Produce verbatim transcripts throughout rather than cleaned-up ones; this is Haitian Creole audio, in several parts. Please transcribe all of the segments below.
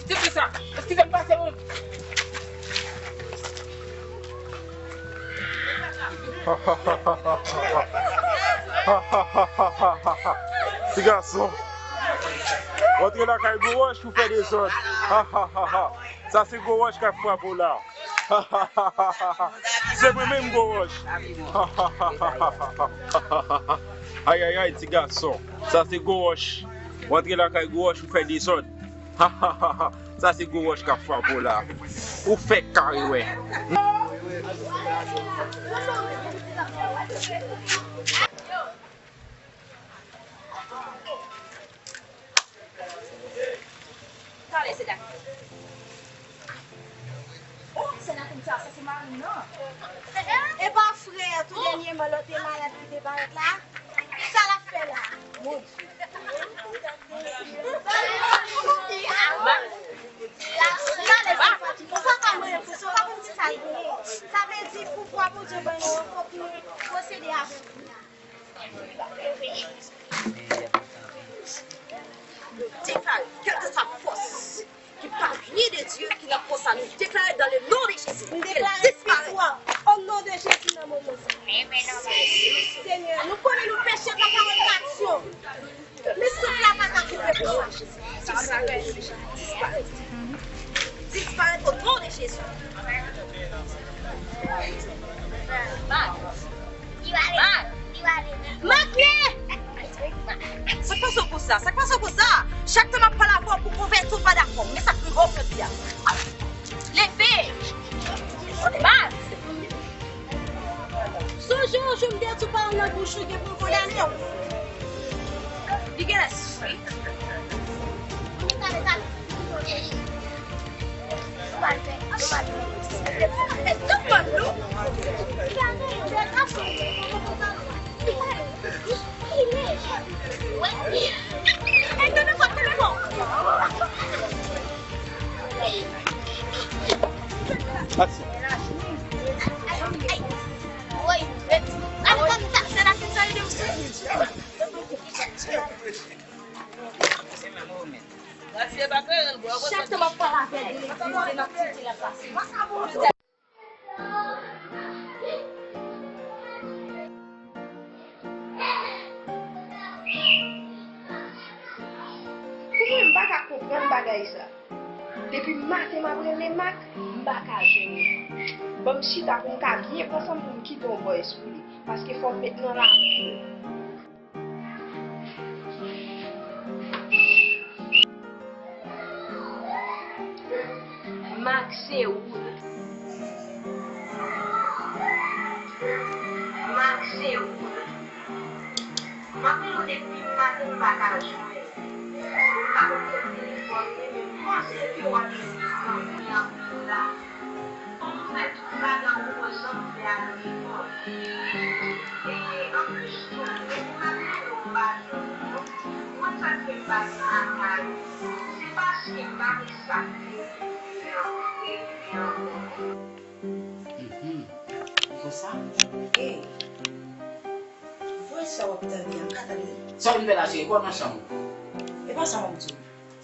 Kite sa! Eskize m, pase m! Ti gason, w antre lakay gwo wòch pou fè dezòd. Sa se gwo wòch k ap frape w la. Se mwen menm gwo wòch. Ayayay, ti gason. Sa se gwo wòch. W antre lakay gwo wòch pou fè dezòd. Sa se gwo wòch k ap frape w la. Ou fèk kare wè. Talè se dat. Oh, sè Nakoumcha, sa se mari m nan. E pa frè tou dènyèman lòt te malad ki te parèt la? Sa l ap fè la? Mon Dye. Talè se fatige. Ou pa ka mwen pou sa, ou pa konn ki sa l genyen. Sa vle di pouvwa Bondye ban nou an, fòk nou posede avè l. Deklare, kèlkeswa fòs ki pa vini de Dye ki nan kò sa, nou deklare dans le nom de Jésus, ke l disparèt. Au nom de Jésus, nan moman sa. Senyè, nou konnen nou peche pa pawòl, aksyon. Men souf la pa ka koupe pou nou. Disparèt. Disparèt au nom de Jésus. Mak! Mak! Sa k pase w konsa? Sa k pase w konsa? Chak tan m ap pale avè w pou konvèti w pa dakò. Men sa k rive w jodi a. Leve! Mak! Sonje yon jou m te di w pawòl nan bouch ou gen pou l kondane w. Li genlè soufri. Aksyon. Chak tan m ap pale avè l, li di, se nan tete l ap pase. Pou mwen, m pa ka konprann bagay sa. Depi maten m ap rele Mak, m pa ka jwenn li. Ban m chita pou m ka byen pran san m pou m kite yon voice pou li, paske fò m met nan lavi l. Mak, se ou. Mak, se ou. M ap rele w depi maten, m pa ka jwenn ou. M pa konn si w nan telefòn, men m panse ke w ap eseye anpil, anpil la. Fò m fè tout bagay ou wè jan m fè a nan telefòn. E anplis tou, depi m ap rele w, m pa jwenn ou. Ou konn sa k fè m pa vin lakay ou? Se paske m pa gen sa m te vin fè an, m te vin fè ankò. Mhm. Ou konsa? Ey! Vwè sa w ap tande a, m ka tande l? Sa w vin fè la, cheri? Kò nan chanm ou. E pa sa m ap di w.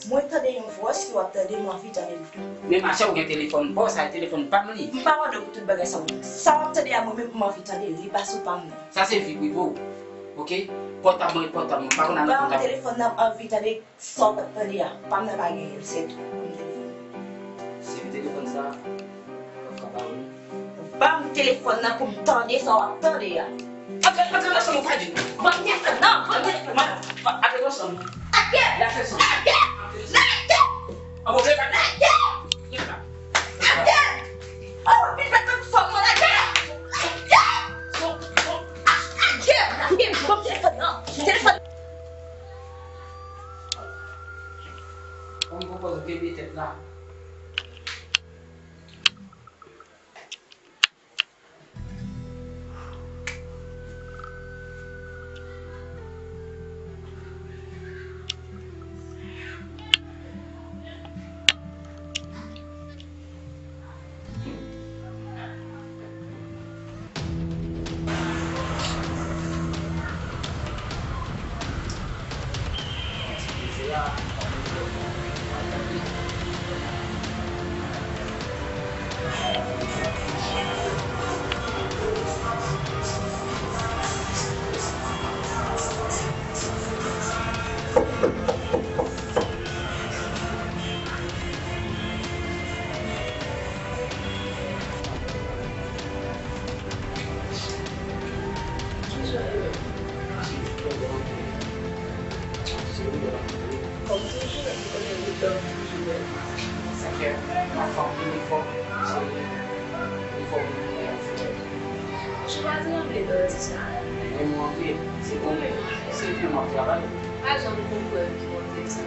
Mwen tande yon vwòs ke w ap tande, m anvi tande l tou. Men machè, ou gen telefòn pa w, sa e telefòn pa m li. M pa mande w pou tout bagay sa w di. Sa w ap tande a, mwen menm, m anvi tande l, li pa sou pa m nan. Sa se vi prive w. Oke? Pòtab mwen, pòtab mwen, m pa konn ale pòtab. Ban m telefòn nan, m anvi tande sa w ap tande a. Pa m nan pa genyen l, se tou. Ban m telefòn nan. Se telefòn sa. Ban m telefòn nan pou m tande sa w ap tande a. Antre, antre nan chanm ou, pa di. Ban m telefòn nan, ban m telefòn nan. Antre nan chanm. Atè! Lage chanm. Atè! Lage! An bon, leve. Lage! Leve la. Atè! Oh, vin fè tankou fò mwen, lage! Lage! Lage! Lage! Ban m telefòn nan. Telefòn. Ban m pran pòz kenbe tèt la. Lè nou antre, se pou, se pou m ap travay. Pa janm konprann ki kote sa.